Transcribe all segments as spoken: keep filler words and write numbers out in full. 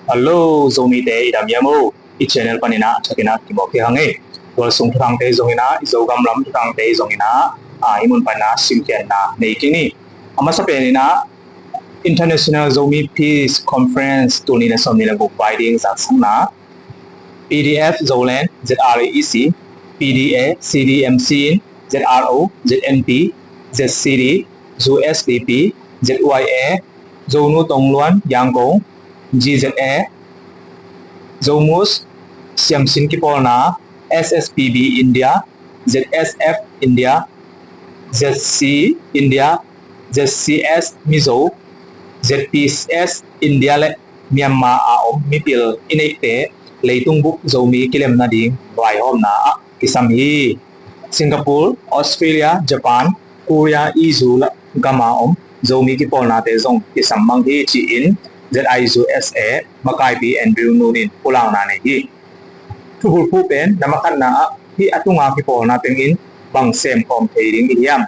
Hello, Zomite i dam hiam o? I channel panin ah thakin ah kimuak hi hang e. Tualsung thuthangte zongin ah, i Zogam lam thuthangte zongin ah, a, i mun panin ah simkhiatna nei kik ni. A masa penin ah International Zomi Peace Conference tul nih le sawmnih le guk vai ding zaksakna, P D F Zoland, Z R A E C, P D A, C D M C in, Z R O, Z N P, Z C D, U S D P, Z Y A, Zonu Tongluan, Yangon, G Z A, Zomus, Siamsin Kipawlna, S S P B India, Z S F India, Z C India, Z C S Mizo, Z P S India le Myanmar a om mipil i neihte leitung bup Zomi kilem nading vaihawmna ah kisam hi. Singapore, Australia, Japan, Korea, E U la gam a om Zomi kipawlnate zong kisam mang hi ci-in Z I U S A makaipi Andrew Nun in pulakna nei hi. Thubulphuh pen, na makhatna ah hih a tunga kipawlna tengin bang semkhawm thei ding i hiam?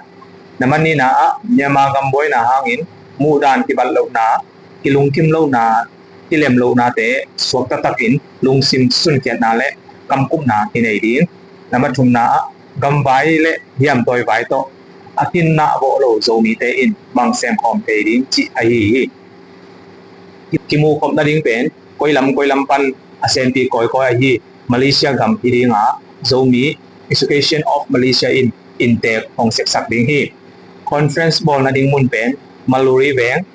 Na manihna ah Myanmar gam buaina hangin muhdan kibat lohna, kilungkim lohna, kilem lohnate suak taktakin lungsim sunkhiatna le kamkupna hi nei ding. Na mathumna ah gamvai le hiamtawi vai tawh a kinnah vawh lo Zomite in bang semkhawm thei ding cih ahi hi. Kimuhkhop nading pen koilam koilam pan a senpi kawikawi ahi Malaysia gam hi dinga Zomi Association of Malaysia in inntek hong seksak ding hi. Conference bawl nading mun pen Maluri veng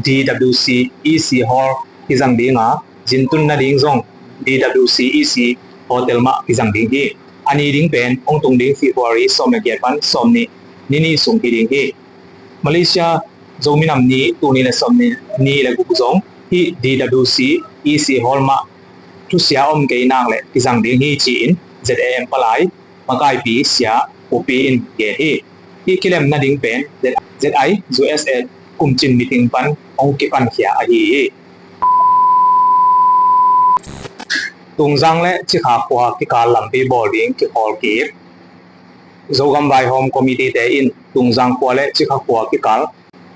D W C E C Hall kizang dinga, zintun nading zong D W C E C Hotel mah kizang ding hi. A ni ding pen hong tung ding February sawm le giat pan sawmnih ni nih sung hi ding hi. Malaysia Zomi Nam Ni tul nih le sawmnih le guk zong hih D W C E C Hall mah thusia om kei nak le kizang ding hi ci-in Z A M palai makaipi Sia Pu Pi in gen hi. Hih kilem nading pen Z I U S A kumcin meeting pan hong kipankhia ahi hi. Tungzang le Cikha khua kikal lampi bawl ding kikhawl kik. Zogam Vaihawm Committee te in Tungzang khua le Cikha khua kikal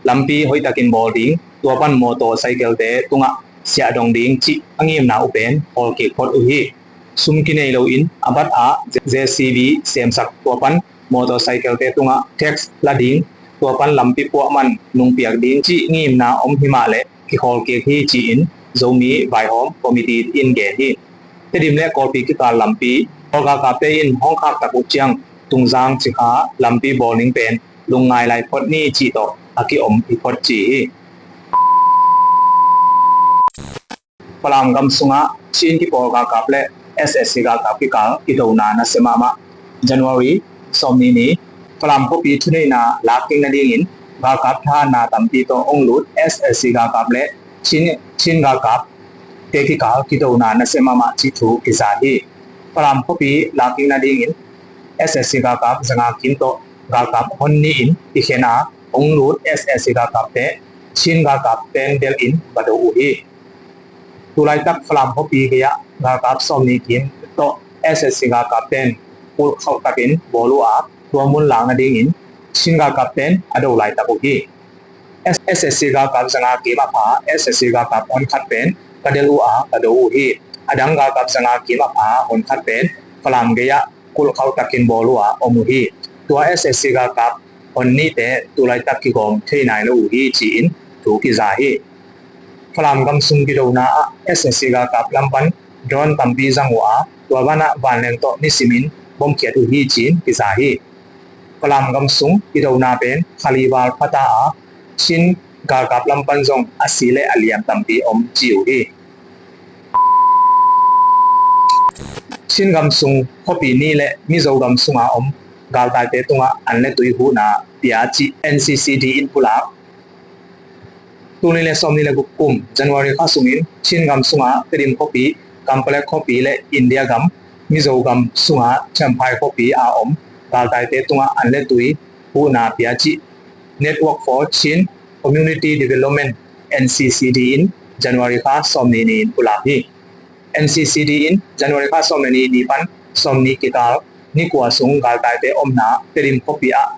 lampi hoihtakin bawl ding, tua pan motor cycle te tungah siahdong ding cih a ngimna uh pen hawl kik phot uh hi. Sum kinei loin a bat ah J C B semsak, tua pan motor cycle te tungah tax la ding, tua pan lampi puah man nungpiak ding cih ngimna om himah le kikhawl kik hi ci-in Zomi Vaihawm Committee in gen hi. Tedim le Kawlpi kikal lampi kawlgalkapte in hong khaktak uh ciang Tungzang Cikha lampi bawl ning pen lungngai lai phot ni cih tawh a ki-om hi phot ci hi. Falam gam sungah Chin kipawl galkap le S S C galkap kikal kidona nasia mahmah. January sawmnih ni Falam khuapi thuneihna lak kik nadingin galkap thahatna tampi tawh hong lut S S C galkap le Chin, Chin galkap te kikal kidona nasia mahmah cih thu kiza hi. Falam khuapi lak kik nadingin S S C galkap zanga kim tawh galkap hon nih in kikhen a, hong lut S S C galkap te Chin galkap pen delh in va do uh hi. Tulaitak Falam khuapi gei-ah galkap sawmnih kim tawh S S C galkap ten kulh khauhtakin bawl uh a, tua mun lak nadingin Chin galkap ten a do laitak uh hi. S S C galkap zanga kim a pha S S C galkap hon khat pen ka delh uh a, ka do uh hi. A dang galkap zanga kim a pha hon khat pen Falam gei-ah kulh khauhtakin bawl uh a om uh hi. Tua S S C galkap hon nihte tulaitak kigawm thei nai lo uh hi ci-in thu kiza hi. Falam gam sung kidona ah S S C galkap lam pan drone tampi zang uh a, tua banah vanleng tawh nisimin bomkhiat uh hi ci-in kiza hi. Falam gam sung kidona pen khalival phata a, Chin galkap lam pan zong a si le a liam tampi om ci uh hi. Chin gam sung khuapi nih le Mizo gam sunga om galtaite tungah an le tui huhna pia cih N C C D in pulak. Tul nih le sawmnih le guk kum January kha sungin Chin gam sunga Tedim khuapi, Kanpetlet khuapi le India gam Mizo gam sunga Champhai khuapi a om galtaite tungah an le tui huhna pia cih Network for Chin Community Development, N C C D in January kha sawmnih ni-in pulak hi. N C C D in January kha sawmnih ni pan sawmnih kikal ni kua sung galtaite omna Tedim khuapi ah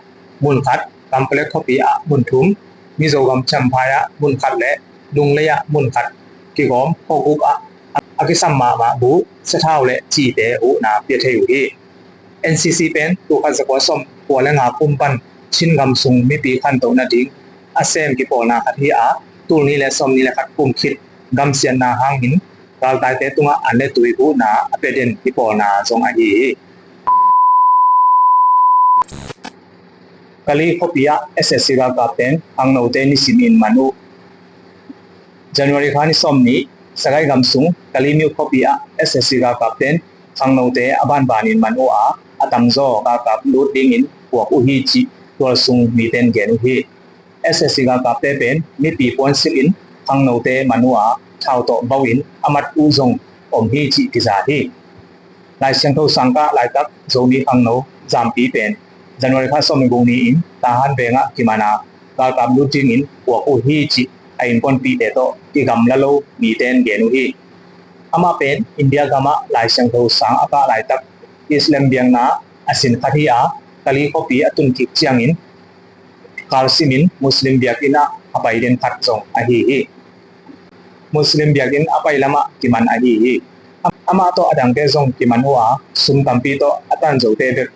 mun khat, Kanpetlet khuapi ah mun thum, Mizo gam Champhai ah mun khat le Lunglei ah mun khat kigawm hawkuk ah a kisam mahmah bu, sathau le cihte huhna pia thei uh hi. N C C pen tul khat za kua sawm kua le nga kum pan Chin gam sung mipi khantoh nading a sem kipawlna khat hi a, tul nih le sawm nih le khat kum khit gamsiatna hangin galtaite tungah an le tui huhna a pia den kipawlna zong ahi hi. Kali khuapi ah S S C galkapten khangnote nisimin man uh. January kha ni sawm nih, Sagaing gam sung Kali Myo khuapi ah S S C galkapten khangnote a banbanin man uh a, a tamzaw galkap lut dingin puak uh hi cih tualsung miten gen uh hi. S S C galkapte pen mipi puansilh in khangnote man uh a, thau tawh bau in a mat uh zong om hi cih kiza hi. Lai Siangtho sangkah laitak Zomi khangno Zampi pen January kha sawm le guk ni-in Tahan vengah kiman a, galkap lut dingin puak uh hi cih a innkuanpihte tawh kigamla lo miten gen uh hi. Amah pen India gamah Lai Siangtho sang a kah laitak Islam biakna a sin khat hi a, Kali khuapi a tun kik ciangin kalsimin Muslim biakinn ah a pai den khat zong ahi hi. Muslim biakinn a pai lamah kiman ahi hi. Amah tawh a dangte zong kiman uh a, sum tampi tawh a tanzote bek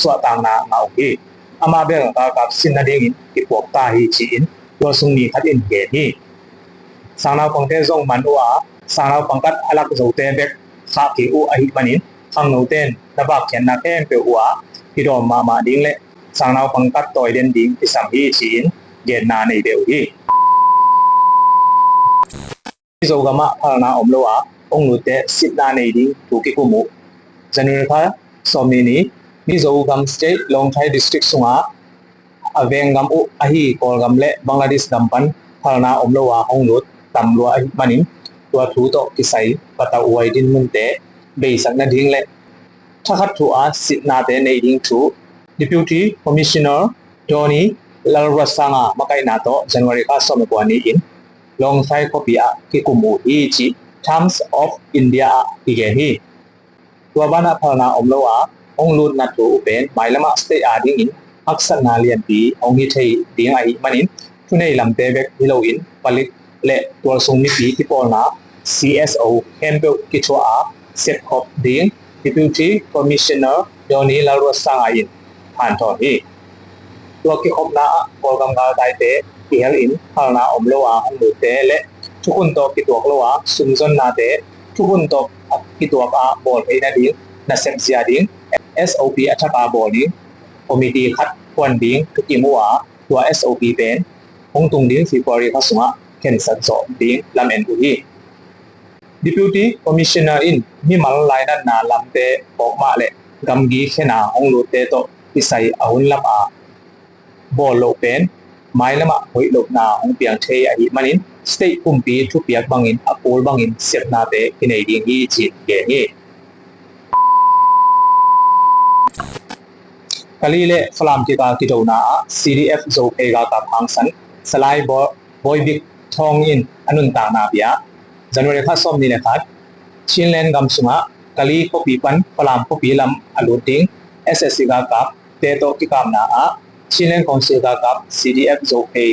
suahtakna ngah uh hi. Amah bel galkap sin nadingin kipuak ta hi ci-in tualsung mi khat in gen hi. Sangnaupangte zong man uh a, sangnaupang khat a lak zote bek khah kik uh ahih manin khangnote in na vakkhiatna khempeuh uh a kidawm mahmah ding le sangnaupang khat tawi den ding kisam hi ci-in genna nei beh uh hi. Mizo gamah phalna om lo a hong lutte sitna nei ding thu kikum uh. January kha sawm nih ni, Mizo gam state Lawngtlai district sungah a venggam uh ahi Kawlgam le Bangladesh gam pan phalna om lo a hong lut tam lua ahih manin tua thu tawh kisai patauhuai dinmunte beisak nading le thakhat thu a sitnate nei ding thu Deputy Commissioner Donny Lalruatsanga makaihna tawh January kha sawm le kua ni-in Lawngtlai khuapi ah kikum uh hi cih Times of India ah kigen hi. Tua banah phalna om lo a hong lutna thu uh pen mailamah state a dingin haksatna lianpi hong hi thei ding ahih manin thunei lamte bek hi loin palik le tualsung mipi kipawlna C S O khempeuh kithuah a sepkhop ding Deputy Commissioner Donny Lalruatsanga in hanthawn hi. Tua kikhopna ah Kawlgam galtaite kihel in phalna om lo a hong lutte le thukhun tawh kituak lo a sumzonnate thukhun tawh a kituak a bawl thei nading nasep zia ding S O P a thak a bawl ding committee khat phuan ding thukim uh a, tua S O P pen hong tung ding February kha sungah khensat zawh ding lamen uh hi. Deputy Commissioner in mimal lainatna lamte phawk mah le gamgi khena hong lutte tawh kisai a hun lap a bawl loh pen mailamah hoih lohna hong piang thei ahih manin state pumpi thupiak bangin a kul bangin sepnate kinei ding hi ci-in gen hi. Kali le Falam kikal kidona ah C D F Zophei galkap hangsan Salai Bo- Boibik Thawng in a nuntakna bia January kha sawm nih le khat, Chinland gam sungah Kali khuapi pan Falam khuapi lam a lut ding S S C galkapte tawh kikapna ah Chinland Council galkap C D F Zophei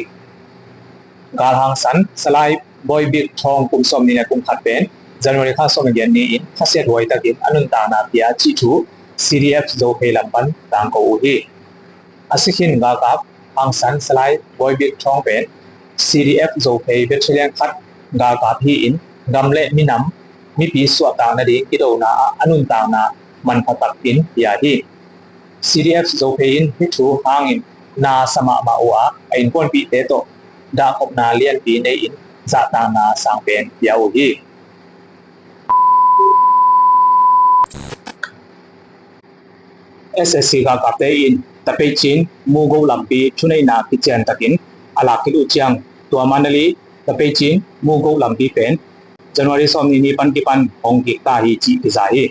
gal hangsan Salai Boibik Thawng kum sawm nih le kum khat pen January kha sawm le giat ni-in khasiathuai takin a nuntakna bia cih thu C D F Zophei lam pan tangko uh hi. A sikhin galkap hangsan Salai Boibik Thawng pen C D F Zophei Battalion khat galkap hi-in gam le minam mipi suahtak nading kidona ah a nuntakna manpha takin bia hi. C D F Zophei in hih thu hangin na sa mahmah uh a, a innkuanpihte tawh dahkhopna lianpi nei-in zahtakna sangpen bia uh hi. S S C galkapte in Tapeicin Mugo lampi thuneihna kician takin a lak khit uh ciang tua Mandalay Tapeicin Mugo lampi pen January sawm nih ni pan kipan hong kik ta hi cih kiza hi.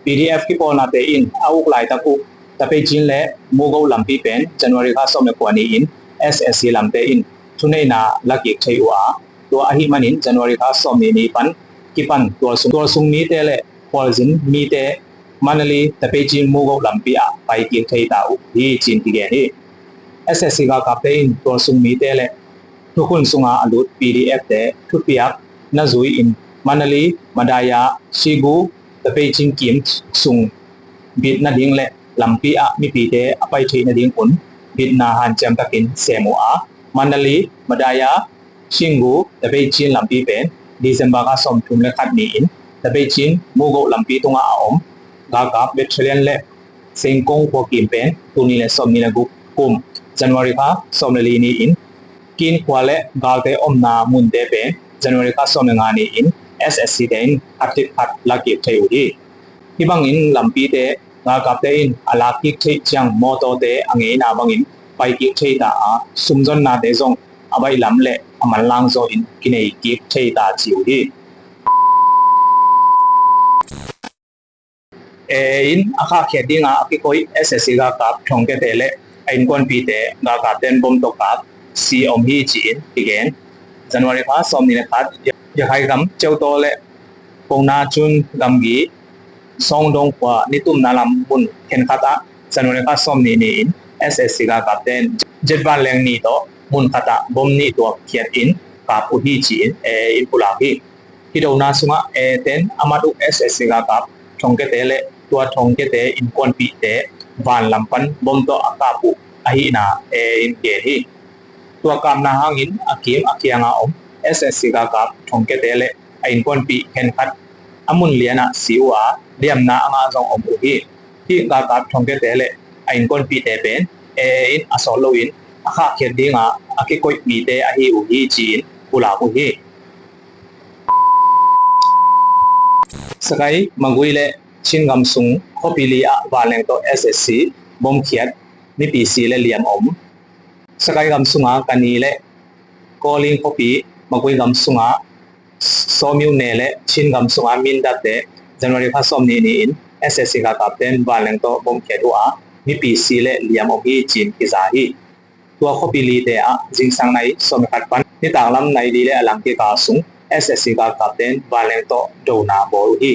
P D F kipawlnate in a uk laitak uh Tapeicin le Mugo lampi pen January kha sawm le kua ni-in S S C lamte in thuneihna la kik thei uh a, tua ahih manin January kha sawm nih ni pan kipan tualsung, tualsung mite le khualzin mite Mandalay Tapeicin Mugo lampi ah pai kik thei ta uh hi ci-in kigen hi. S S C galkapte in tualsung mite le thukhun sunga a lut P D F te thupiak na zui-in Manali, Madaya, Shigu, Tapeichin kim sung bit nading le lampi ah mipite a pai theih nadingun bitna hanciam takin sem uh a, Manali, Madaya, Shigu, Tapeichin lampi pen December kha sawmthum le khat ni-in Tapeichin Mugo lampi tungah a om galkap battalion le Sengkong khua kim pen tul nih le sawmnih le guk kum January kha sawm le li ni-in Kin khua le galte omna munte pen January kha sawm le nga ni-in S S C te in khat khit khat la kik thei uh hi. Hih bangin lampite galkapte in a lak kik theih ciang mawtawte a ngeina bangin pai kik thei ta a, sumzonnate zong a baihlam le a manlang zaw in kinei kik thei ta ci uh hi. A A in a khahkhiat dinga a kikoih S S C galkap thongkiate le a innkuanpihte galkapten bom tawh kap si om hi ci-in kigen. January kha sawmnih le khat Yakhai gam Ciauto le Kongna Chun gamgi Sawngdong khua nitumna lam mun khenkhat ah January kha sawmnih ni-in S S C galkapten jet vanleng nih tawh mun khat ah bom nih tuak khiat in kap uh hi ci-in A A in pulak hi. Hih dona sungah A A ten a mat uh S S C galkap thongkiate le tua thongkiate innkuanpihte vanlam pan bom tawh a kap uh ahihna A A in gen hi. Tua kapna hangin a kim a kianga om S S C galkap thongkiate le a innkuanpih khenkhat a mun lianah si uh a, liamna a ngah zong om uh hi. Hih galkap thongkiate le a innkuanpihte pen A A in a sawt loin a khahkhiat dinga a kikoih mite ahi uh hi ci-in pulak uh hi. Sakai, Magway le Chin gam sung khuapi li ah vanleng tawh S S C bomkhiat mipi si le liam om. Sakai gam sunga Kani le Kawling khuapi, Magway gam sunga Sawmyune le Chin gam sunga Mindat te January kha sawmnih ni-in S S C galkapten vanleng tawh bomkhiat uh a, mipi si le liam om hi ci-in kiza hi. Tua khuapi lite ah zingsang nai sawm le khat pan nitaklam nai li le a lang kikal sung S S C galkapten vanleng tawh dona bawl uh hi.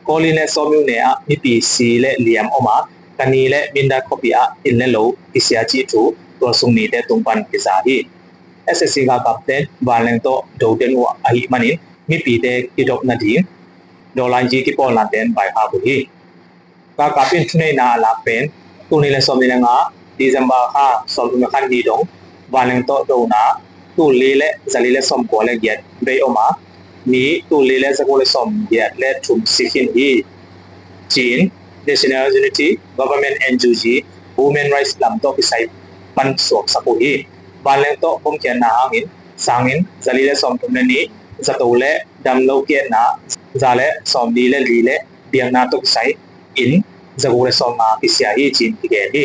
Kawling le Sawmyune ah mipi si le liam om a, Kani le Mindat khuapi ah inn le lo kisia cih thu tua sung mite tung pan kiza hi. S S C galkapten vanleng tawh do den uh ahih manin mipite kidop nading dawlaici kipawlnaten vaikhak uh hi. Galkap in thuneihna a lak pen tul nih le sawmnih le nga December kha sawmthum le khat ni dong vanleng tawh dona tul li le zali le sawmkua le giat bei om a, ni tul li le zaguk le sawmgiat le thum si khin hi ci-in National Unity Government, N U G, Human Rights lam tawh kisai pan suaksak uh hi. Vanleng tawh bomkhiatna hangin sangin zali le sawmthum le nih zato le damlo kiatna za le sawmli le li le biakna tawh kisai in zaguk le sawmnga kisia hi ci-in kigen hi.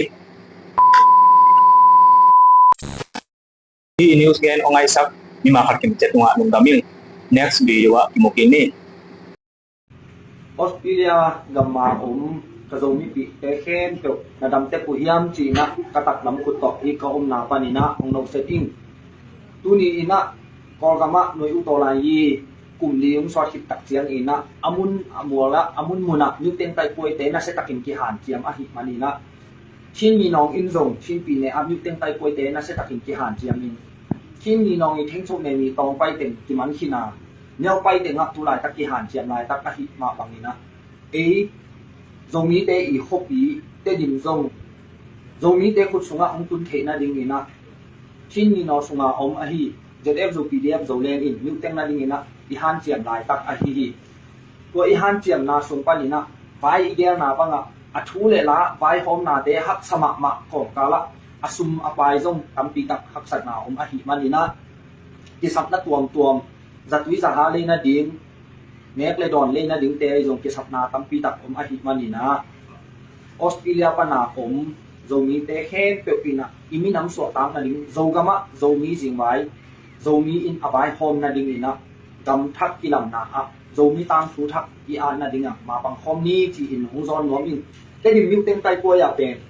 Hih news gen hong ngaihsak mimal khat kim ciat tungah lungdam ing. Next video ah kimu kik ni. Australia gam a om ka Zomipihte khempeuh na dam tek uh hiam ci-in ah ka taklam khut tawh hih ka omna panin ah hong noset ing. Tuni in ah Kawlgam ah nuai uh tawh lai hi. Kum li hong suak khit tak ciangin ah a mun a mual ah a mun mun ah Myo Teng taipuaite nasia takin kihanciam ahih manin ah Chin minawng in zong Chin pyine ah Myo Teng taipuaite nasia takin kihanciam in Chin minawng i thengcho ne mi tawng pai teng kiman khin a, neu pai teng ah tu laitak kihanciam laitak ahih mah bangin ah ei Zomite i khuapi Tedim zong Zomite khut sungah hong tun theih nadingin ah Chin minawng sunga om ahi Z F Zo, P D F Zoland in Myo Teng nadingin ah i hanciam laitak ahi hi. Tua i hanciamna sung panin ah vai i gelna bangah a thu le la vaihawmnate haksa mahmah kawmkal ah a sum a pai zong tampi tak haksatna om ahih manin ah kisapna tuamtuam, zatui zaha lei nading, nek le dawn lei nadingte zong kisapna tampi tak om ahih manin ah Australia pana om Zomite khempeuh in ah i minam suahtak nading, Zogam ah Zomi zingvai, Zomi in a vaihawm nadingin ah gam thak kilamna ah Zomi tangthu thak i at nadingah mapang khawm ni ci-in hong zawn nuam ing. Tedim Myo Teng taipuai ah pen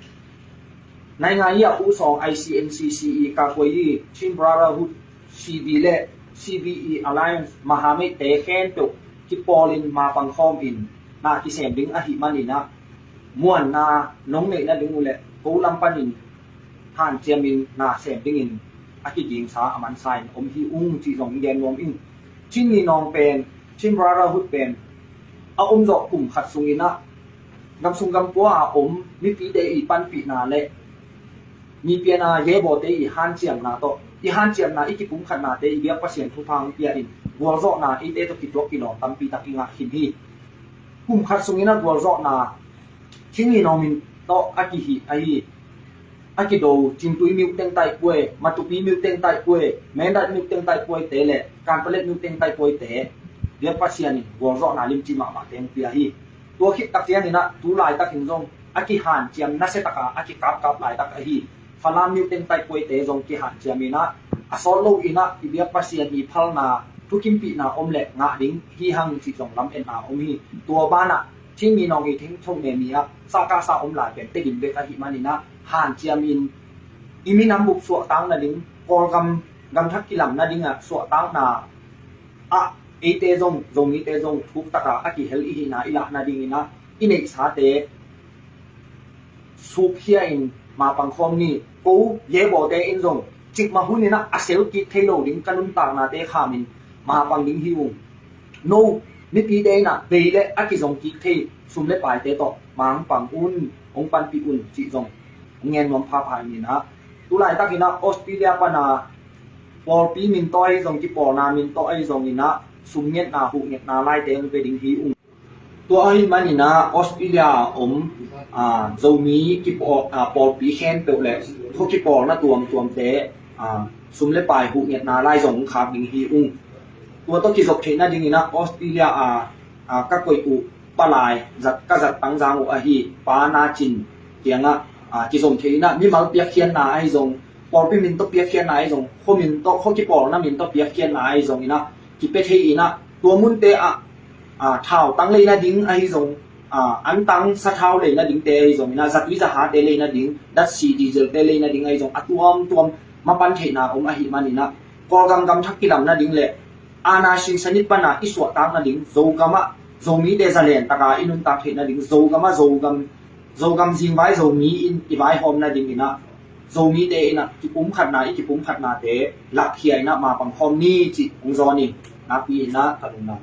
naingai ah U Sawng I C N C C i kakuai i Chin Brotherhood C B le C B E Alliance mahameite khempeuh kipawlin mapang khawmin na kisem ding ahih manin ah muanna nong neih nading uh leh ko lam panin hanciamin na sem dingin a kigingsa a mansa in om hi ung cih zong gen nuam ing. Chin Minawng pen, Chin Brotherhood pen a om zawh kum khat sungin ah gamsung gampua a om mipite i panpihna le mi piana yebawte i hanciamna tawh, i hanciamna, i kipumkhatnate i biak Pasian thupha hong pia in gualzawhna eite tawh kituak kilawm tampi tak i ngah khin hi. Kum khat sungin ah gualzawhna Chin Minawng min tawh a kihih ahi, a kido Cintui Myo Teng Taikwe, Matupi Myo Teng Taikwe, Mindat Myo Teng Taikwe te le Kanpalet Myo Teng Taikwe te biak Pasian in gualzawhna limci mahmahte hong pia hi. Tua khit tak ciangin ah tu laitakin zong a kihanciam nasia taka a kikapkap laitak ahi Falam Myo Teng Taikwe te zong kihanciam in ah a sawt lo in ah i biak Pasian i phalna thukimpihna om le ngah ding hi hang cih zong lametna om hi. Tua banah Chin Minawng i thengtho nemi ah sahkasa om lai pen Tedim bek ahih manin ah hanciam in i minam bup suahtak nading, Kawlgam gamthak kilam nading ah suahtakna ah eite zong, Zomite zong thuk taka a kihel i hihna i lah nadingin ah i neihsate sukkhia in mapang khawm ni. Ko yebawte in zong cikmah hunin ah a sel kik thei lo ding ka nuntaknate khamin mapang ding hi ung. No mipite in ah bei le a kizong kik thei sum le paite tawh mangpang un, hong panpih un cih zong hong ngen nuam phapha in ah tu laitakin ah Australia pana pawlpi min tawh ahi zong, kipawlna min tawh ahi zongin ah sumngetna, huhngetna laite hong pia ding hi ung. Tua ahih manin ah Australia a om, aa, Zomi kipawl, aa, pawlpi khempeuh le khua kipawlna tuamtuamte, aa, sum le pai huhngetna lai zong khak ding hi ung. Tua tawh kizop theih nadingin ah Australia a, aa, ka koih uh palai zat, ka zat tangzang uh ahi Pa Na Cin kiangah, aa, kizom theih in ah mimal piakkhiatna ahi zong, pawlpi min tawh piakkhiatna ahi zong, khua min tawh, khua kipawlna min tawh piakkhiatna ahi zongin ah kipia thei in ah tua munte ah, aa, thau tang lei nading ahi zong, aa, antang sathau lei nadingte ahi zongin ah zatui zahate lei nading, datsi dieselte lei nading ahi zong a tuamtuam mapan theihna om ahih manin ah Kawlgam gamthak kilam nading le aana singsanit pana i suahtak nading, Zogam ah Zomite zalen taka i nuntak theih nading, Zogam ah Zogam, Zogam zingvai Zomi in i vaihawm nadingin ah Zomite in ah kipumkhatna, i kipumkhatnate lakkhia in ah mapang khawm ni cih hong zawn ing. Nakpi in ah ka lungdam.